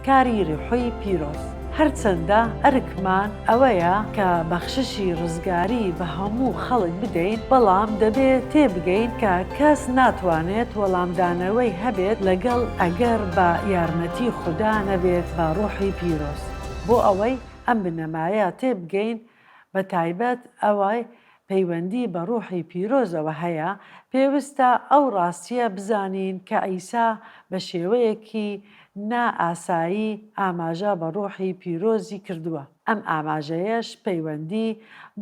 کاری ڕوحی پیرۆز. هەرچەندە ئەرکمان ئەوەیە کە بەخششی ڕزگاری بە هەموو خەڵک بدەین، بەڵام دەبێ تێبگەین کە کەس ناتوانێت وەڵامدانەوەی هەبێت لەگەڵ ئەگەر بە یارمەتی خودا نەبێت بە ڕوحی پیرۆز. بۆ ئەوەی ئەم بنەمایە تێبگەین، بە تایبەت ئەوەی پەیوەندی بە ڕوحی پیرۆزەوە هەیە، پێوستە ئەو ڕاستییە بزانین کە عیسا بە شێوەیەکی نا ئاسایی ئاماژە بە ڕوحی پیرۆزی کردووە. ئەم ئاماژەیەش پەیوەندی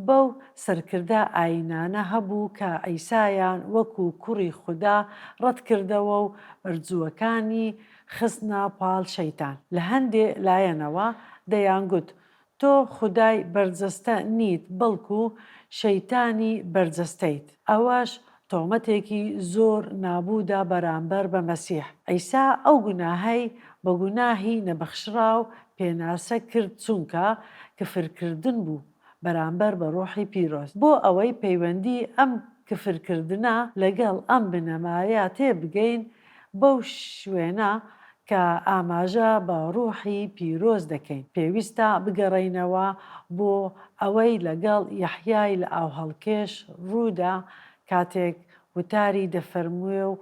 بەو سەرکردە ئایینانە هەبوو کە عیسایان وەکو کوڕی خودا ڕەتکردەوە و بەرجووەکانی خستنە پاڵ شەیتان. لە هەندێ لایەنەوە دەیانگوت تۆ خودای بەرجەستە نیت بەڵکو شەیتانی بەرجەستەیت. ئەوەش تۆمەتێکی زۆر نابوودە بەرامبەر بە مەسیح. عیسا ئەو گوناهەی بە گوناهی نەبەخشراو پێناسە کرد چونکە کفرکردن بوو بەرامبەر بە ڕۆحی پیرۆز. بۆ ئەوەی پەیوەندی ئەم کفرکردنە لەگەڵ ئەم بنەمایە تێبگەین بەو شوێنە کە ئاماژە بە ڕوحی پیرۆز دەکەین، پێویستە بگەڕێینەوە بۆ ئەوەی لەگەڵ یەحیای لەئاوهەڵکێش ڕوودا کاتێک وتاری دەفەرموێ و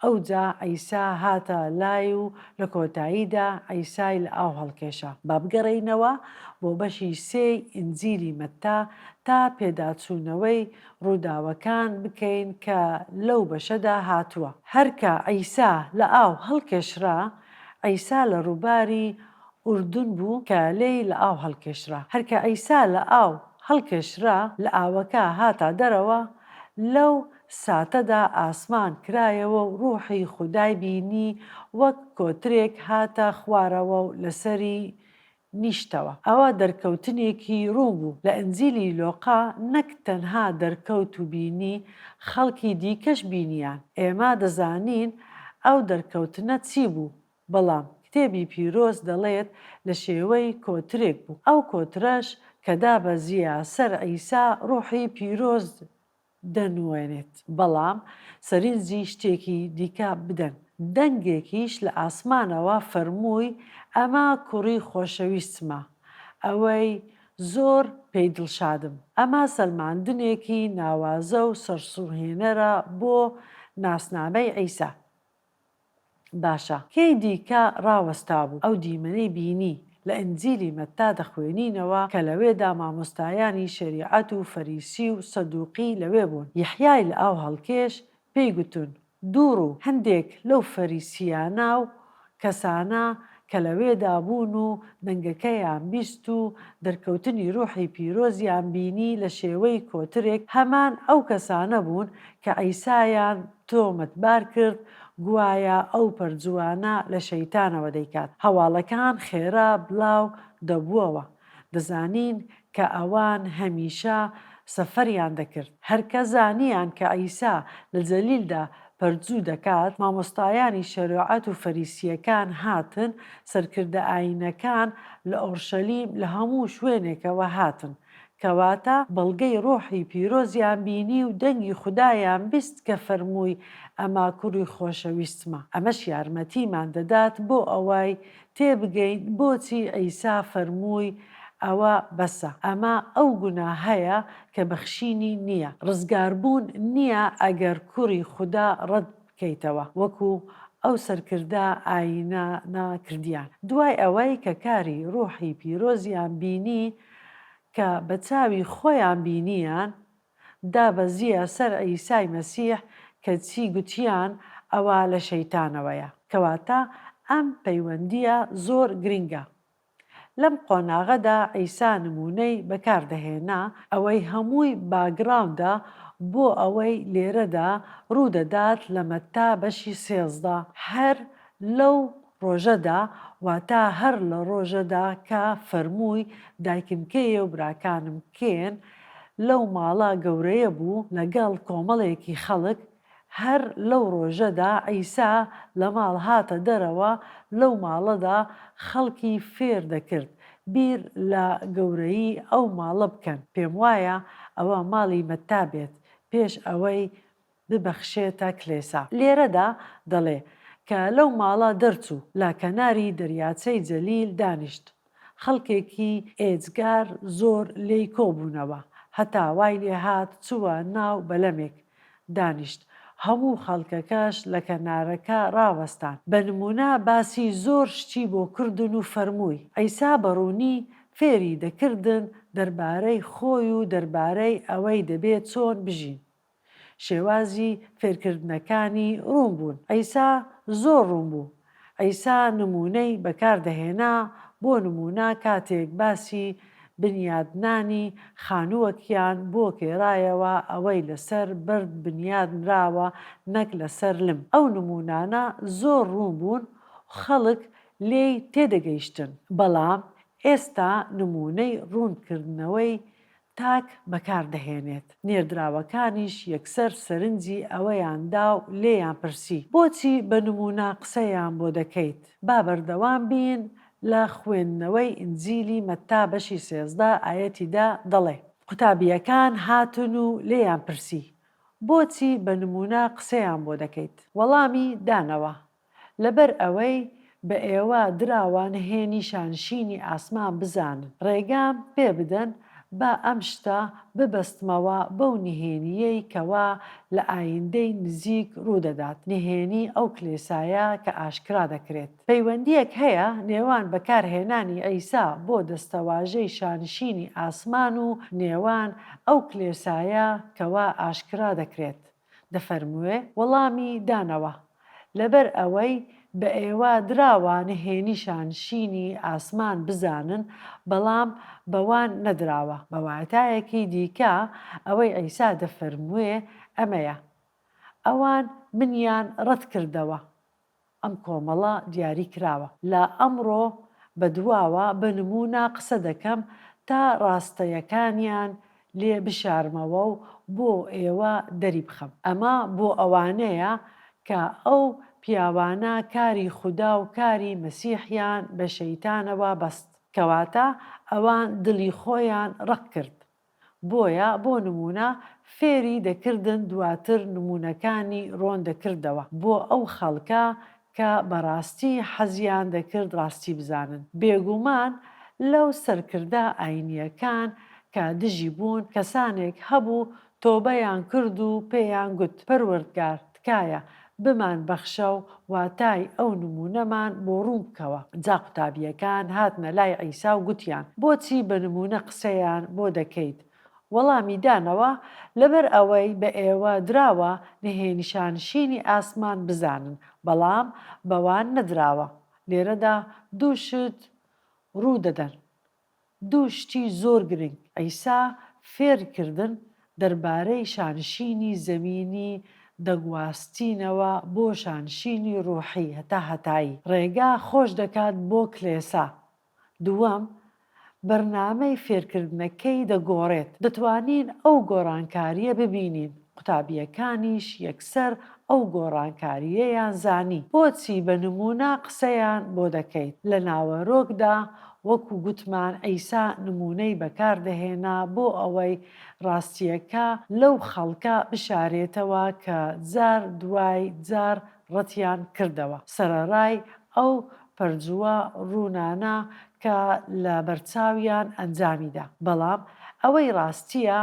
ئەوجا عیسا هاتە لای و لە کۆتاییدا عیسای لەئاو هەڵکێشا. با بگەڕێینەوە بۆ بەشی سێی ئینجیلی مەتتا تا پێداچوونەوەی ڕووداوەکان بکەین کە لەو بەشەدا هاتووە. هەر کە عیسا لە ئاو هەڵکێشرا، عیسا لە ڕووباری ئوردون بوو کە لێی لە ئاو هەڵکێشرا. هەر کە عیسا لە ئاو هەڵکێشرا، لە ئاوەکە هاتە دەرەوە، لەو ساتەدا ئاسمان کرایەوە و ڕووحی خودای بینی وەک کۆترێک هاتە خوارەوە و لەسەری نیشتەوە. ئەوە دەرکەوتنێکی ڕوون بوو. لە ئنجیلی لۆقا نەک تەنها دەرکەوت و بینی، خەڵکی دیکەش بینیان. ئێمە دەزانین ئەو دەرکەوتنە چی بوو، بەڵام کتێبی پیرۆز دەڵێت لە شێوەی کۆترێک بوو. ئەو کۆترەش کە دابەزییە سەر عیسا ڕوحی پیرۆز دەنوێنێت، بەڵام سەرنجی شتێکی دیکە بدەن، دەنگێکیش لە ئاسمانەوە فەرمووی، ئەمە کوڕی خۆشەویستمە، ئەوەی زۆر پێی دڵشادم. ئەمە سەلماندنێکی ناوازە و سەرسوڕهێنەرە بۆ ناسنامەی عیسا. باشە کێی دیکە ڕاوەستابوو ئەو دیمەنەی بینی؟ لە ئینجیلی مەتتا دەخوێنینەوە کە لەوێدا مامۆستایانی شەریعەت و فەریسی و سەدوقی لەوێ بوون. یەحیای لەئاوهەڵکێش پێی گوتن، دووڕوو، هەندێک لەو فەریسییانە و کەسانە کە لەوێدا بوون و دەنگەکەیان بیست و دەرکەوتنی ڕوحی پیرۆزیان بینی لە شێوەی کۆترێک، هەمان ئەو کەسانە بوون کە عیسایان تۆمەتبار کرد گوایە ئەو پەرجووانە لە شەیتانەوە دەیکات. هەواڵەکان خێرا بڵاو دەبووەوە. دەزانین کە ئەوان هەمیشە سەفەریان دەکرد. هەر کە زانیان کە عیسا لە جەلیلدا پەرجوو دەکات، مامۆستایانی شەریعەت و فەریسییەکان هاتن، سەرکردە ئایینەکان لە ئۆرشەلیم لە هەموو شوێنێکەوە هاتن. کەواتە بەڵگەی ڕۆحی پیرۆزیان بینی و دەنگی خودایان بیست کە فەرمووی ئەمە کوڕی خۆشەویستمە. ئەمەش یارمەتیمان دەدات بۆ ئەوەی تێبگەین بۆچی عیسا فەرمووی ئەوە بەسە. ئەمە ئەو گوناهەیە کە بەخشینی نییە. ڕزگاربوون نییە ئەگەر کوڕی خودا ڕەت بکەیتەوە وەکو ئەو سەرکردە ئایینانە کردیان. دوای ئەوەی کە کاری ڕوحی پیرۆزیان بینی کە بە چاوی خۆیان بینیان، دابەزییە سەر عیسای مەسیح کە چی گوتیان ئەوە لە شەیتانەوەیە. کەواتە ئەم پەیوەندییە زۆر گرنگە. لەم قۆناغەدا عیسا نموونەی بەکار دەهێنا، ئەوەی هەمووی background ە بۆ ئەوەی لێرەدا ڕوودەدات لە مەتتا بەشی 13، هەر لەو ڕۆژەدا، واتە هەر لە ڕۆژەدا کە فەرمووی دایکم کێیە و براکانم کێن، لەو ماڵە گەورەیە بوو لەگەڵ کۆمەڵێکی خەڵک، هەر لەو ڕۆژەدا عیسا لە ماڵ هاتە دەرەوە، لەو ماڵەدا خەڵکی فێر دەکرد بیر لە گەورەیی ئەو ماڵە بکەن، پێموایە ئەوە ماڵی مەتتا بێت، پێش ئەوەی ببەخشێتە کلێسا. لێرەدا دەڵێ. کە لەو ماڵە دەرچوو، لە کەناری دەریاچەی جەلیل دانیشت. خەڵکێکی ئێجگار زۆر لێی کۆبوونەوە، هەتا وای لێهات چووە ناو بەلەمێک، دانیشت. هەموو خەڵکەکەش لە کەنارەکە ڕاوەستان. بە نموونە باسی زۆر شتی بۆ کردن و فەرمووی. عیسا بە ڕوونی فێری دەکردن دەربارەی خۆی و دەربارەی ئەوەی دەبێ چۆن بژین. شێوازی فێرکردنەکانی ڕوون بوون. عیسا زۆر ڕوون بوو. عیسا نموونەی بەکار دەهێنا، بۆ نموونە کاتێک باسی بنیادنانی خانووەکیان بۆ گێڕایەوە ئەوەی لەسەر بەرد بنیاد نراوە نەک لەسەر لم. ئەو نموونانە زۆر ڕوون بوون و خەڵک لێی تێدەگەیشتن. بەڵام ئێستا نموونەی ڕوونکردنەوەی تاک بەکار دەهێنێت. نێردراوەکانیش یەکسەر سەرنجی ئەوەیان دا و لێیان پرسی، بۆچی بە نموونە قسەیان بۆ دەکەیت؟ با بەردەوام بین لە خوێندنەوەی ئینجیلی مەتا بەشی 13 ئایەتی دە دەڵێ. قوتابییەکان هاتن و لێیان پرسی، بۆچی بە نموونە قسەیان بۆ دەکەیت؟ وەڵامی دانەوە، لەبەر ئەوەی بە ئێوە دراوە نهێنی شانشینی ئاسمان بزانن، ڕێگام پێ بدەن با ئەم شتە ببەستمەوە بەو نهێنییەی کەوا لە ئایندەی نزیک ڕوودەدات، نهێنی ئەو کلێسایە کە ئاشکرا دەکرێت. پەیوەندییەک هەیە نێوان بەکارهێنانی عیسا بۆ دەستەواژەی شانشینی ئاسمان و نێوان ئەو کلێسایە کەوا ئاشکرا دەکرێت. دەفەرموێ، وەڵامی دانەوە، لەبەر ئەوەی بە ئێوە دراوە نهێنی شانشینی ئاسمان بزانن، بەڵام بەوان نەدراوە. بە واتایەکی دیکە ئەوەی عیسا دەفەرموێ ئەمەیە، ئەوان منیان ڕەتکردەوە، ئەم کۆمەڵە دیاری کراوە. لە ئەمڕۆ بەدواوە بە نموونە قسە دەکەم تا ڕاستەیەکانیان لێ بشارمەوە و بۆ ئێوە دەری بخەم. ئەمە بۆ ئەوانەیە کە ئەو پیاوانە کاری خودا و کاری مەسیحیان بە شەیتانەوە بەست. کەواتە ئەوان دڵی خۆیان ڕەق کرد. بۆیە بۆ نموونە فێری دەکردن دواتر نموونەکانی ڕۆن دەکردەوە بۆ ئەو خەڵکە کە بەڕاستی حەزیان دەکرد ڕاستی بزانن. بێگوومان لەو سەرکردە ئاینییەکان کە دژی بوون کەسانێک هەبوو تۆبەیان کرد و پێیان گوت پەروەردگار تکایە بمان بەخشە و واتای ئەو نموونەمان بۆ ڕوون بکەوە. جا قوتابییەکان هاتنە لای عیسا و گوتیان، بۆچی بە نموونە قسەیان بۆ دەکەیت؟ وەڵامی دانەوە، لەبەر ئەوەی بە ئێوە دراوە نهێنی شانشینی ئاسمان بزانن، بەڵام بەوان نەدراوە. لێرەدا دوو شت ڕوو دەدەن. دوو شتی زۆر گرنگ عیسا فێر کردن دەربارەی شانشینی زەمینی دەگواستینەوە بۆ شانشینی ڕوحی هەتا هەتایی ڕێگا خۆش دەکات بۆ کلێسا دووەم بەرنامەی فێرکردنەکەی دەگۆڕێت دەتوانین ئەو گۆڕانکاریە ببینین قوتابییەکانیش یەکسەر ئەو گۆڕانکارییەیان زانی. بۆچی بە نموونە قسەیان بۆ دەکەیت؟ لە ناوەرۆکدا وەکو گوتمان عیسا نموونەی بەکار دەهێنا بۆ ئەوەی ڕاستییەکە لەو خەڵکە بشارێتەوە کە جار دوای جار ڕەتیان کردەوە. سەرەڕای ئەو پەرجووە ڕوونانە کە لە بەرچاویان ئەنجامی دا. بەڵام ئەوەی ڕاستییە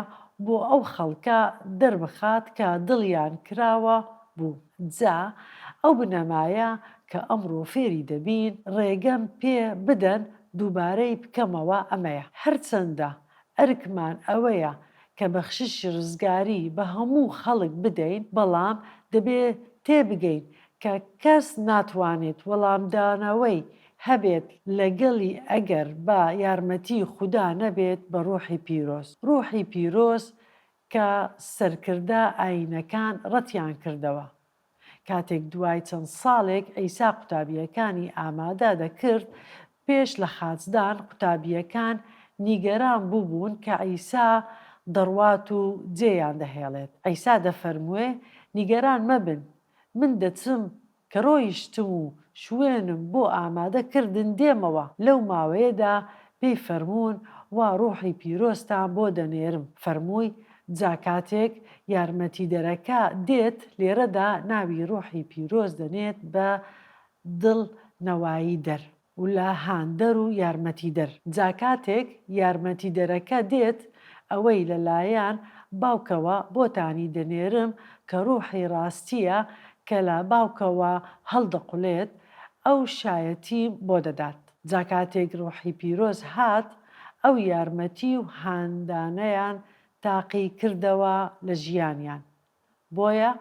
بۆ ئەو خەڵکە دەربخات کە دڵیان کراوە بوو. جا ئەو بنەمایە کە ئەمڕۆ فێری دەبین، ڕێگەم پێ بدەن دووبارەی بکەمەوە ئەمەیە. هەرچەندە ئەرکمان ئەوەیە کە بەخششی ڕزگاری بە هەموو خەڵک بدەین، بەڵام دەبێ تێبگەین کە کەس ناتوانێت وەڵامدانەوەی هەبێت لەگەڵی ئەگەر بە یارمەتی خودا نەبێت بە ڕوحی پیرۆز. ڕوحی پیرۆز کە سەرکردە ئایینەکان ڕەتیان کردەوە. کاتێک دوای چەند ساڵێک عیسا قوتابییەکانی ئامادە دەکرد پێش لە خاچدان، قوتابییەکان نیگەران بووبوون کە عیسا دەڕوات و جێیان دەهێڵێت. عیسا دەفەرموێ، نیگەران مەبن، من دەچم کە ڕۆیشتم و شوێنم بۆ ئامادە کردن دێمەوە، لەو ماوەیەدا پێی فەرموون وا ڕوحی پیرۆزتان بۆ دەنێرم. فەرمووی، جا کاتێک یارمەتیدەرەکە دێت، لێرەدا ناوی ڕۆحی پیرۆز دەنێت بە دڵ نەوایی دەر و لە هاندەر و یارمەتیدەر. جا کاتێک یارمەتیدەرەکە دێت، ئەوەی لە لایەن باوکەوە بۆتانی دەنێرم کە ڕوحی ڕاستییە کە لە باوکەوە هەڵدەقوڵێت، ئەو شایەتیم بۆ دەدات. جا کاتێک ڕوحی پیرۆز هات، ئەو یارمەتی و هاندانەیان تاقی کردەوە لە ژیانیان. بۆیە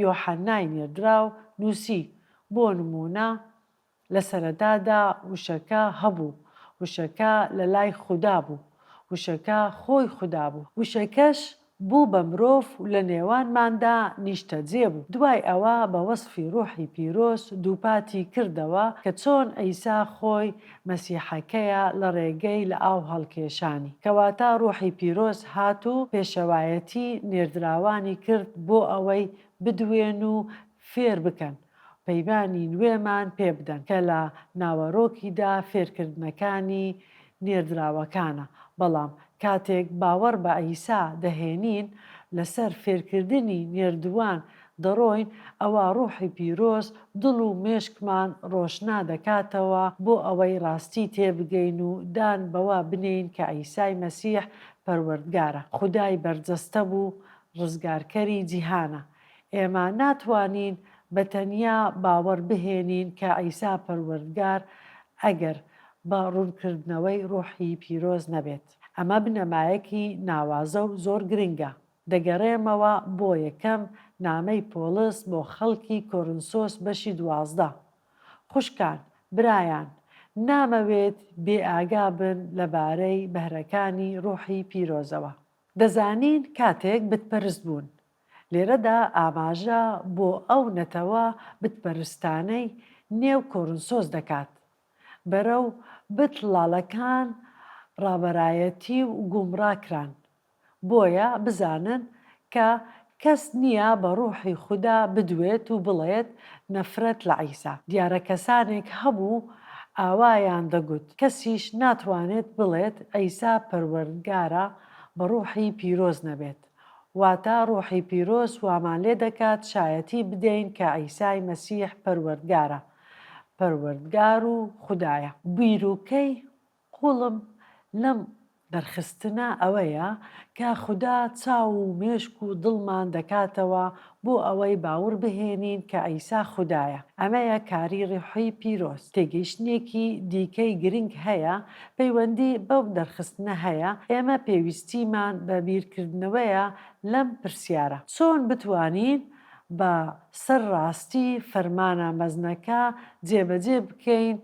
یۆحەنای نێردراو نووسی، بۆ نموونە، لە سەرەتادا وشەکە هەبوو، وشەکە لە لای خودا بوو، وشەکە خۆی خودا بوو. وشەکەش بوو بە مرۆڤ و لە نێوانماندا نیشتەجێ بوو. دوای ئەوە بە وەسفی ڕوحی پیرۆز دووپاتی کردەوە کە چۆن عیسا خۆی مەسیحەکەیە لە ڕێگەی لە ئاو هەڵکێشانی. کەواتە ڕوحی پیرۆز هات و پێشەوایەتی نێردراوانی کرد بۆ ئەوەی بدوێن و فێر بکەن، پەیمانی نوێمان پێ بدەن کە لە ناوەرۆکیدا فێرکردنەکانی نێردراوەکانە، بەڵام کاتێک باوەڕ بە عیسا دەهێنین لەسەر فێرکردنی نێردووان دەڕۆین ئەوا ڕوحی پیرۆز دڵ و مێشکمان ڕۆشنا دەکاتەوە بۆ ئەوەی ڕاستی تێبگەین و دان بەوە بنێین کە عیسای مەسیح پەروەردگارە، خودای بەرجەستە بوو، ڕزگارکەری جیهانە. ئێمە ناتوانین بە تەنیا باوەڕ بهێنین کە عیسا پەروەردگار ئەگەر بە ڕوونکردنەوەی ڕۆحی پیرۆز نەبێت. ئەمە بنەمایەکی ناوازە و زۆر گرنگە. دەگەڕێمەوە بۆ یەکەم نامەی پۆڵس بۆ خەڵکی کۆرنسۆس بەشی 12. خوشکان، برایان، نامەوێت بێ ئاگا بن لەبارەی بەهرەکانی ڕۆحی پیرۆزەوە. دەزانین کاتێک بتپەرست بوون، لێرەدا ئاماژە بۆ ئەو نەتەوە بتپەرستانەی نێو کۆرنسۆس دەکات، بەرەو بت ڵاڵەکان ڕابەرایەتی و گومڕا کران، بۆیە بزانن کە کەس نییە بە ڕوحی خودا بدوێت و بڵێت نەفرەت لە عیسا. دیارە کەسانێک هەبوو ئاوایان دەگوت، کەسیش ناتوانێت بڵێت عیسا پەروەردگارە بە ڕوحی پیرۆز نەبێت. واتە ڕوحی پیرۆز وامان لێ دەکات شایەتی بدەین کە عیسای مەسیح پەروەردگارە، پەروەردگار و خودایە. بیرۆکەی قوڵم لەم دەرخستنە ئەوەیە کە خودا چاو و مێشک و دڵمان دەکاتەوە بۆ ئەوەی باوڕ بهێنین کە عیسا خودایە. ئەمەیە کاری ڕوحی پیرۆز. تێگەیشتنێکی دیکەی گرنگ هەیە پەیوەندی بەو دەرخستنە هەیە، ئێمە پێویستیمان بە بیرکردنەوەیە لەم پرسیارە، چۆن بتوانین بە سەر ڕاستی فەرمانە مەزنەکە جێبەجێ بکەین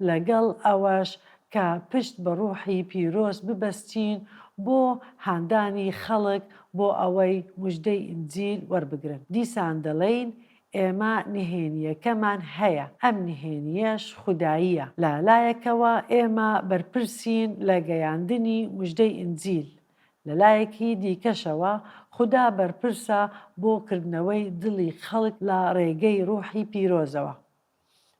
لەگەڵ ئەوەش کە پشت بە ڕوحی پیرۆز ببەستین بۆ هاندانی خەڵک بۆ ئەوەی مژدەی ئینجیل وەربگرن. دیسان دەڵێین ئێمە نهێنییەکەمان هەیە، ئەم نهێنییەش خوداییە. لە لایەکەوە ئێمە بەرپرسین لە گەیاندنی مژدەی ئینجیل، لە لایەکی دیکەشەوە خودا بەرپرسە بۆ کردنەوەی دڵی خەڵک لە ڕێگەی ڕوحی پیرۆزەوە.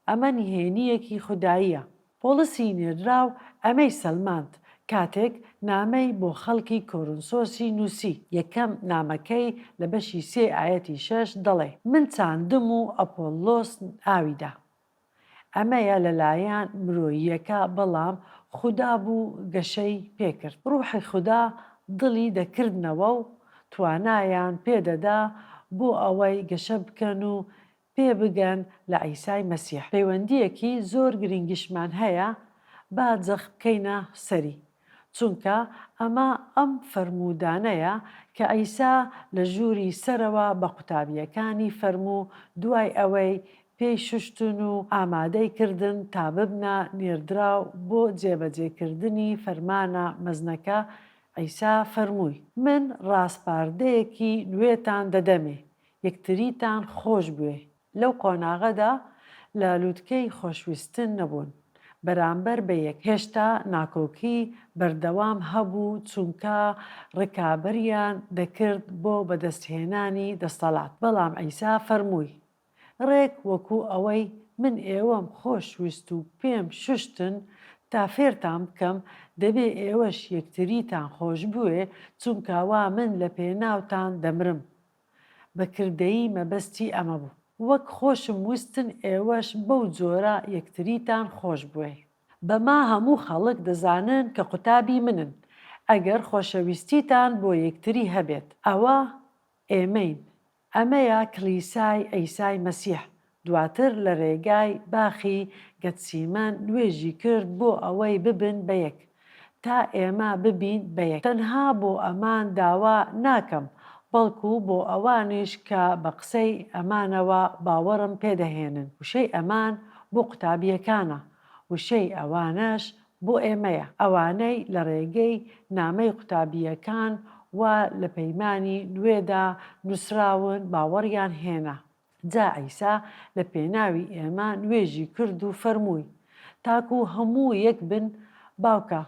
ئەمە نهێنییەکی خوداییە. پۆڵسی نێردراو ئەمەی سەلماند کاتێک نامەی بۆ خەڵکی کۆرنسۆسی نووسی. یەکەم نامەکەی لە بەشی سێ ئایەتی شەش دەڵێ، من چاندم و ئەپۆلۆس ئاوی دا. ئەمەیە لەلایەن مرۆییەکە بەڵام خودا بوو گەشەی پێکرد. ڕوحی خودا دڵی دەکردنەوە و توانایان پێدەدا بۆ ئەوەی گەشە بکەن و پێ بگەن لە عیسای مەسیح. پەیوەندییەکی زۆر گرنگیشمان هەیە با جەخت بکەینە سەری، چونکە ئەمە ئەم فەرموودانەیە کە عیسا لە ژووری سەرەوە بە قوتابییەکانی فەرموو دوای ئەوەی پێی شوشتن و ئامادەی کردن تا ببنە نێردراو بۆ جێبەجێکردنی فەرمانە مەزنەکە، عیسا فەرمووی. من ڕاسپاردەیەکی نوێتان دەدەمێ، یەکتریتان خۆش بوێ، لەو قۆناغەدا لە لوتکەی خۆشویستن نەبوون بەرامبەر بە یەک، هێشتا ناکۆکی بەردەوام هەبوو چونکە ڕکابەریان دەکرد بۆ بەدەستهێنانی دەستەڵات، بەڵام عیسا فەرمووی، ڕێک وەکو ئەوەی من ئێوەم خۆش ویست و پێم شوشتن تا فێرتان بکەم، دەبێ ئێوەش یەکتریتان خۆش بوێ، چونکە وا من لە پێناوتان دەمرم. بە کردەیی مەبەستی ئەمە بوو. وەک خۆشم ویستن ئێوەش بەو جۆرە یەکتریتان خۆش بوێ. بەمە هەموو خەڵک دەزانن کە قوتابی منن، ئەگەر خۆشەویستیتان بۆ یەکتری هەبێت. ئەوە ئێمەین. ئەمەیە کڵیسای عیسای مەسیح. دواتر لە رێگای باخی گەتسیمەن نوێژی کرد بۆ ئەوەی ببن بە یەک. تا ئێمە ببین بە یەک. تەنها بۆ ئەمان داوا ناکەم، بەڵکو بۆ ئەوانیش کە بە قسەی ئەمانەوە باوەڕم پێدەهێنن. وشەی ئەمان بۆ قوتابییەکانە، وشەی ئەوانەش بۆ ئێمەیە، ئەوانەی لە ڕێگەی نامەی قوتابییەکان وا لە پەیمانی نوێدا نووسراون باوەڕیان هێنا. جا عیسا لە پێناوی ئێمە نوێژی کرد و فەرمووی، تاکو هەموو یەک بن، باوکە،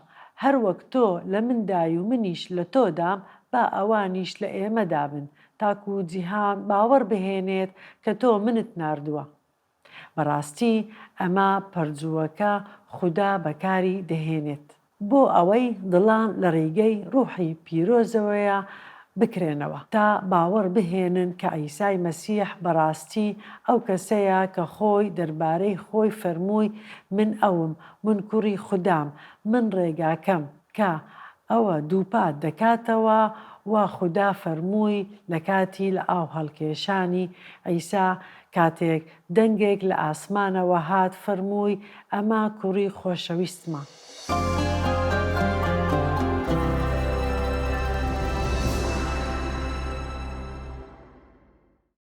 هەر وەک تۆ لە مندای و منیش لە تۆدام، با ئەوانیش لە ئێمەدا بن، تاکو جیهان باوەڕ بهێنێت کە تۆ منت ناردووە. بەڕاستی ئەمە پەرجووەکە خودا بەکاری دەهێنێت. بۆ ئەوەی دڵان لە ڕیگەی ڕوحی پیرۆزەوەیە بکرێنەوە، تا باوەڕ بهێنن کە عیسای مەسیح بەڕاستی ئەو کەسەیە کە خۆی دەربارەی خۆی فەرمووی من ئەوم، من کوڕی خودام، من ڕێگاکەم، کە ئەوە دووپات دەکاتەوە وا خودا فەرمووی لە کاتی لە ئاو هەڵکێشانی عیسا کاتێک دەنگێک لە ئاسمانەوە هات فەرمووی ئەمە کوڕی خۆشەویستمە.